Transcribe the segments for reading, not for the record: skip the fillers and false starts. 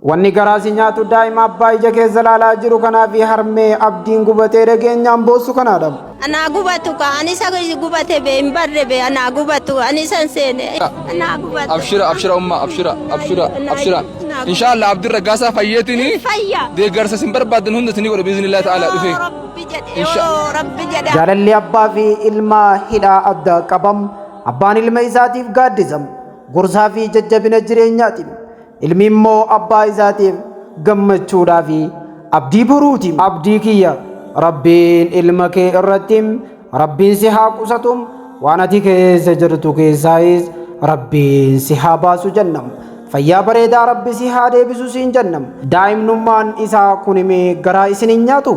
Wanni garaa si nyaatu daa'ima abbaa ija keessa laalaa jiru kanaa fi harmee abdiin gubatee dhageenyaan boossu kanaadha. Anaa gubatu ka ani isa gubate be hin barre be anaa gubatu ani isan seene anaa gubatu. Abshira, abshira umma, abshira, abshira, abshira. Inshallah Abdin Raggaasaa fayyeetini Fayya. Deeggarsa isin barbaadan hunda isinii godha biiznillaahi ta'ala dhufe. Rabbi jedhe yoo Rabbi jedhe. Jaalalli abbaa fi ilmaa hidhaa adda qabam. Abbaan ilma isaatiif gaaddisa, gorsaa fi jajjabina jireenyaati. Ilmi immoo abbaa isaatiif gammachuudhaa fi abdii boruuti. Abdii kiyya Rabbiin ilma kee irratti Rabbiin si haa qusatu, waan ati keessa jirtu keessaayis Rabbiin si haa baasu jenna. Fayyaa bareedaa Rabbi si haa deebisu siin jenna. Daa'imnummaan isaa kunimee garaa isin hin nyaatu?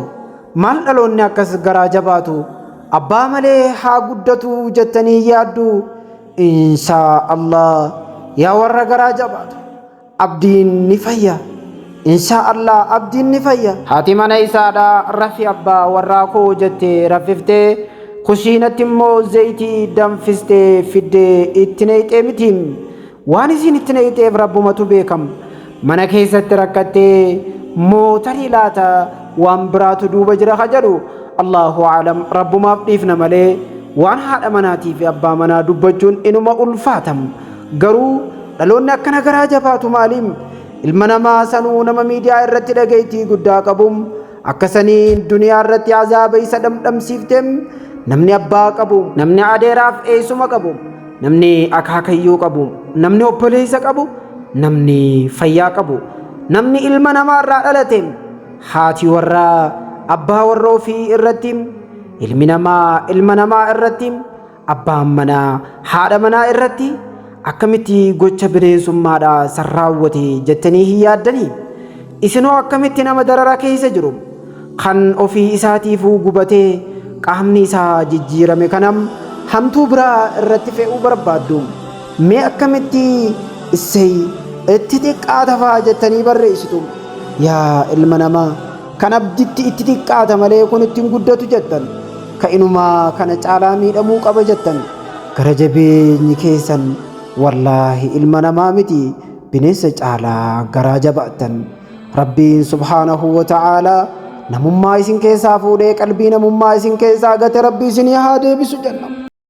Maal dhaloonni akkas garaa jabaatu? Abbaa malee haa guddatu jettanii yaaddu? Inshaa Allah yaa warra garaa jabaatu, abdiin ni fayya. Inshaa Allah abdiin ni fayya. Haati mana isaadha rafi abbaa warraa koo jettee raffiftee, kushiinatti immoo zayitii danfistee fiddee itti naqxee miti. Waan isiin itti naqxeef Rabbumatu beekam. Mana keessatti rakkattee mootarii laata waan biraatu duuba jira ka jedhu Allahu aalam, Rabbumaaf dhiifna malee waan haadha manaatii fi abbaa manaa dubbachuun inuma ulfaatam. Garuu dhaloonni akkana garaa jabaatu maaliim? Ilma namaa sanuu nama miidiyaa irratti dhageettii guddaa qabum akkasanii duniyaa irratti azaaba isa dhamdhamsiifteem. Namni abbaa qabu, namni adeeraaf eessuma qabu, namni akaakayyuu qabu, namni obboleessa qabu, namni fayyaa qabu, namni ilma namaa irraa dhalate, haati warraa abbaa warra ofii irratti, ilmi namaa ilma namaa irratti, abbaan manaa haadha manaa irratti akkamitti gocha bineensummaadhaa san raawwate jettanii hin yaaddanii? Isinoo akkamitti nama darara keessa jiru kan ofii isaatiifuu gubatee qaamni isaa jijjiirame kanam hamtuu biraa irratti fe'uu barbaaddu? Mee akkamitti issey itti xiqqaata fa'aa jettanii barreessitu? Yaa ilma namaa, kan abditti itti xiqqaata malee kun ittiin guddatu jettan, ka inumaa kana caalaa miidhamuu qaba jettan, gara jabeenyi keessan wallaahi ilma namaa miti, bineensa caalaa garaa jabaattan. Rabbiin subhaanahu wa ta'aalaa namummaa isin keessaa fuudhee qalbii namummaa isin keessaa gate Rabbi isinii haa deebisu jenna.